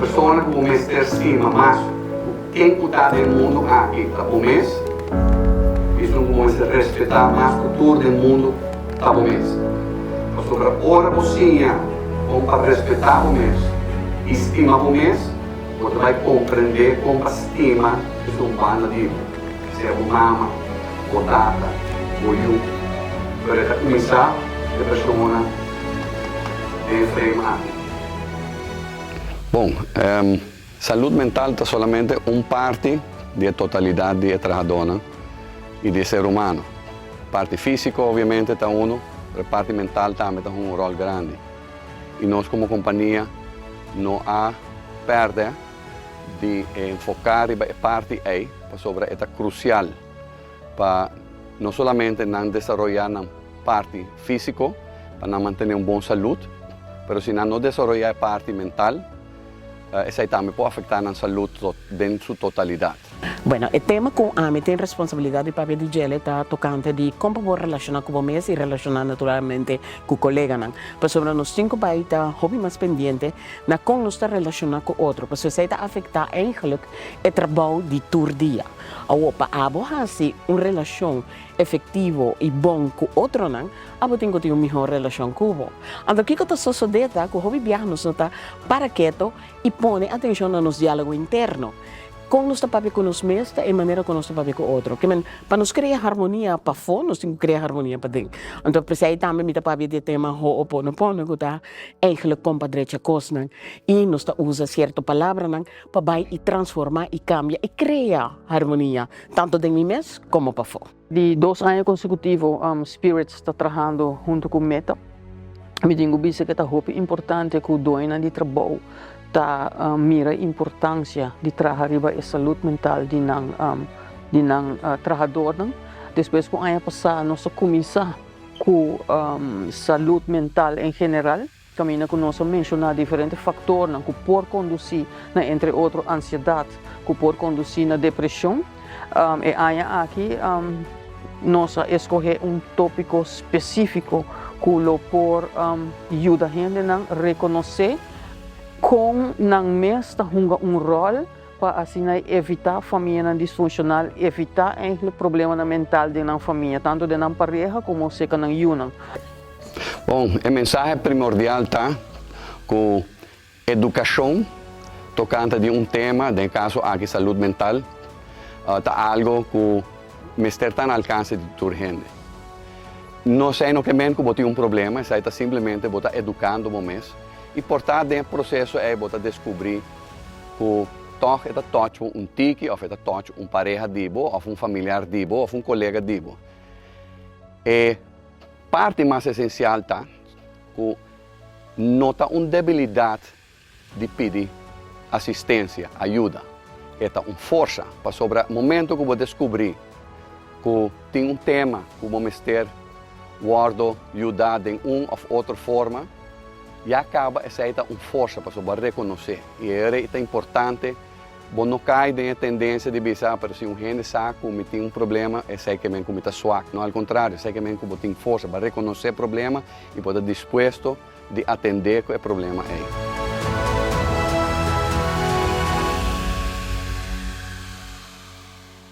Persona ku bo mester stima mas ku ken ku ta den mundu aki ta bo mes. Esun ku bo mester respetá mas ku tur den mundu ta bo mes. Pasobra ora bo siña kon pa respetá bo mes i stima bo mes, bo ta bai komprendé kon pa stima esun banda di bo, sea bo mama, bo tata, bo yu. Pero e ta kuminsá ku e persona den e frame aki. Bon, salud mental ta solamente un parti di e totalidad di e trahadónan i di e ser humano. Parti físiko obviamente ta uno, pero e parti mental tambe ta hunga un ròl grandi. I nos komo kompania no a pèrdè di enfoká riba e parti ei pasobra e ta krusial pa no solamente nan desaroyá nan parti físiko pa nan mantené un bon salud, pero si nan no desaroyá e parti mental, esei tambe por afektá nan salud den su totalidat. Bueno, e tema ku ami tin responsabilidat di papia di djele ta tokante di kon pa bo relashoná ku bo mes i relashoná naturalmente ku koleganan. Pasobra nos tin ku bai ta hopi mas pendiente na kon nos ta relashoná ku otro, pasobra esei ta afektá eigenlijk e trabou di tur dia. Awor, pa abo hasi un relashon efektivo i bon ku otronan, abo tin ku tin un mihó relashon ku bo. Anto kiko ta sosodé ta ku hopi biaha nos no ta para keto i pone atenshon na nos diálogo interno. Kon nos ta papia ku nos mes ta e manera ku nos ta papia ku otro. Ke men, pa nos krea harmonia pafó, nos tin ku krea harmonia paden. Anto p'esei tambe mi ta papia di e tema Ho'oponopono ku ta eigentlik kon pa drecha kosnan i nos ta usa sierto palabranan pa bai i transformá i kambia i krea harmonia tantu den mi mes komo pafó. Di dos aña konsekutivo Spirits ta trahando huntu ku Meta. Mi tin ku bisa ku ta hopi importante ku doñonan di trabou ta mira e importansia di traha riba e salud mental di nan di nan trahadornan. Despues ku aña pasá nos a kuminsá ku salud mental en general. Kaminda ku nos a menshoná diferente faktornan ku por kondusí na entre otro ansiedat, ku por kondusí na depreshon. E aña aki nos a eskohé un tópiko spesífiko ku lo por yuda hendenan rekonosé kon nan mes ta hunga un ròl pa asina evitá famianan disfunshonal, evitá enkele problemanan mental den nan famia, tantu den nan pareha komo seka nan yunan. Bon, e mensahe primordial ta ku edukashon tokante di un tema, den e kaso aki salud mental, ta algo ku mester ta na alkanse di tur hende. No esei no ke men ku bo tin un problema, esei ta simplemente bo ta edukando bo mes i por ta den e proseso ei bo ta deskubrí ku tòg e ta tòch bo un tiki òf e ta tòch un pareha di bo òf un familiar di bo òf un kolega di bo. E Parti mas esensial ta ku no ta un debilidat di pidi asistensia, ayuda. E ta un forsa, pasobra momento ku bo deskubrí ku tin un tema ku bo mester wòrdu yudá den un òf otro forma, ya kaba esei ta un forsa pasobra bo a rekonosé. I e rei ta importante. Bo no kai den e tendensia di bisa, pero si un hende sa ku mi tin un problema, esei ke men ku mi ta swak. No, al kontrario, esei ke men ku bo tin forsa. Bo a rekonosé e problema i bo ta dispuesto di atendé ku e problema ei.